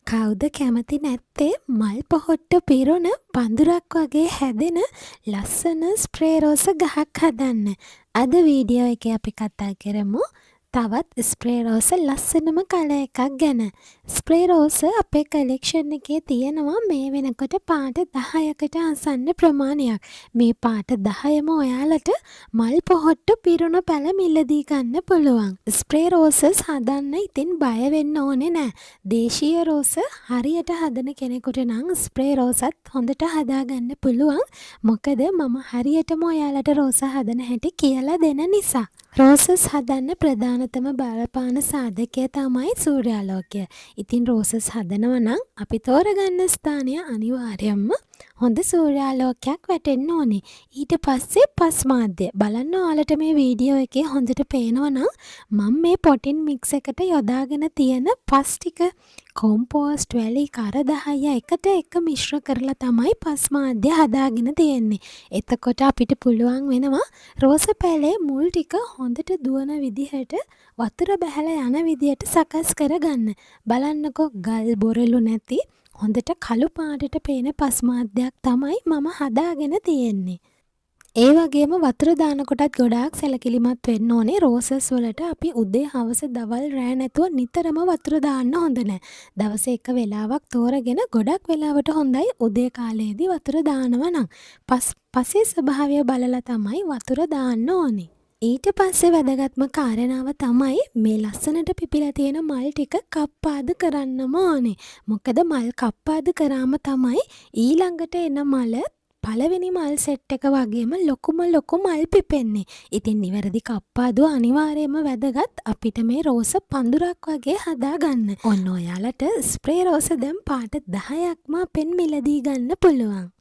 කවුද කැමති නැත්තේ මල් පොහොට්ටු පිරුණ පඳුරක් වගේ හැදෙන ලස්සන ස්ප්‍රේ රෝස ගහක් හදන්න? අද වීඩියෝ එකේ අපි කතා කරමු තවත් ස්ප්‍රේ රෝස ලස්සනම කලර් එකක් ගැන. ස්ප්‍රේ රෝස අපේ කලෙක්ෂන් එකේ තියෙනවා මේ වෙනකොට පාට 10කට ආසන්න ප්‍රමාණයක්. මේ පාට 10ම ඔයාලට මල් පොහොට්ටු පිරුණු පැළ මිලදී ගන්න පුළුවන්. ස්ප්‍රේ රෝසස් හදන්න ඉතින් බය වෙන්න ඕනේ නෑ. දේශීය රෝස හරියට හදන කෙනෙකුට නම් ස්ප්‍රේ රෝසත් හොඳට හදාගන්න පුළුවන්. මොකද මම හරියටම ඔයාලට රෝස හදන හැටි කියලා දෙන නිසා. රෝසස් හදන්න ප්‍රධානතම බලපාන සාධකය තමයි සූර්යාලෝකය. ඉතින් රෝසස් හදනවා නම් අපි තෝරගන්න ස්ථානය අනිවාර්යයෙන්ම හොඳ සූර්යාලෝකයක් වැටෙන්න ඕනේ. ඊට පස්සේ පස් මාධ්‍ය. බලන්න ඔයාලට මේ වීඩියෝ එකේ හොඳට පේනවා නම් මම මේ පොටින් මික්ස් එකට යොදාගෙන තියෙන පස් ටික කොම්පෝස්ට්, වැලි, කරදහය එකට එක මිශ්‍ර කරලා තමයි පස් මාධ්‍ය හදාගෙන තියෙන්නේ. එතකොට අපිට පුළුවන් වෙනවා රෝස පැලේ මුල් ටික හොඳට දුවන විදිහට, වතුර බැහැලා යන විදිහට සකස් කරගන්න. බලන්නකෝ, ගල් බොරළු නැති හොඳට කළු පාටට පේන පස් මාධ්‍යයක් තමයි මම හදාගෙන තියෙන්නේ. ඒ වගේම වතුර දානකොටත් ගොඩාක් සැලකිලිමත් වෙන්න ඕනේ. රෝසස් වලට අපි උදේ, හවස, දවල්, රෑ නැතුව නිතරම වතුර දාන්න හොඳ නෑ. දවසේ එක වෙලාවක් තෝරගෙන, ගොඩක් වෙලාවට හොඳයි උදේ කාලේදී වතුර දානවා නම්. පසේ ස්වභාවය බලලා තමයි වතුර දාන්න ඕනේ. ඊට පස්සේ වැදගත්ම කාරණාව තමයි මේ ලස්සනට පිපිලා තියෙන මල් ටික කප්පාදු කරන්නම ඕනේ. මොකද මල් කප්පාදු කරාම තමයි ඊළඟට එන මල පළවෙනි මල් සෙට් එක වගේම ලොකුම ලොකු මල් පිපෙන්නේ. ඉතින් නිවැරදි කප්පාදුව අනිවාර්යයෙන්ම වැදගත් අපිට මේ රෝස පඳුරක් වගේ හදාගන්න. ඔන්න ඔයාලට ස්ප්‍රේ රෝස දැන් පාට 10ක්ම අපෙන් මිලදී ගන්න පුළුවන්.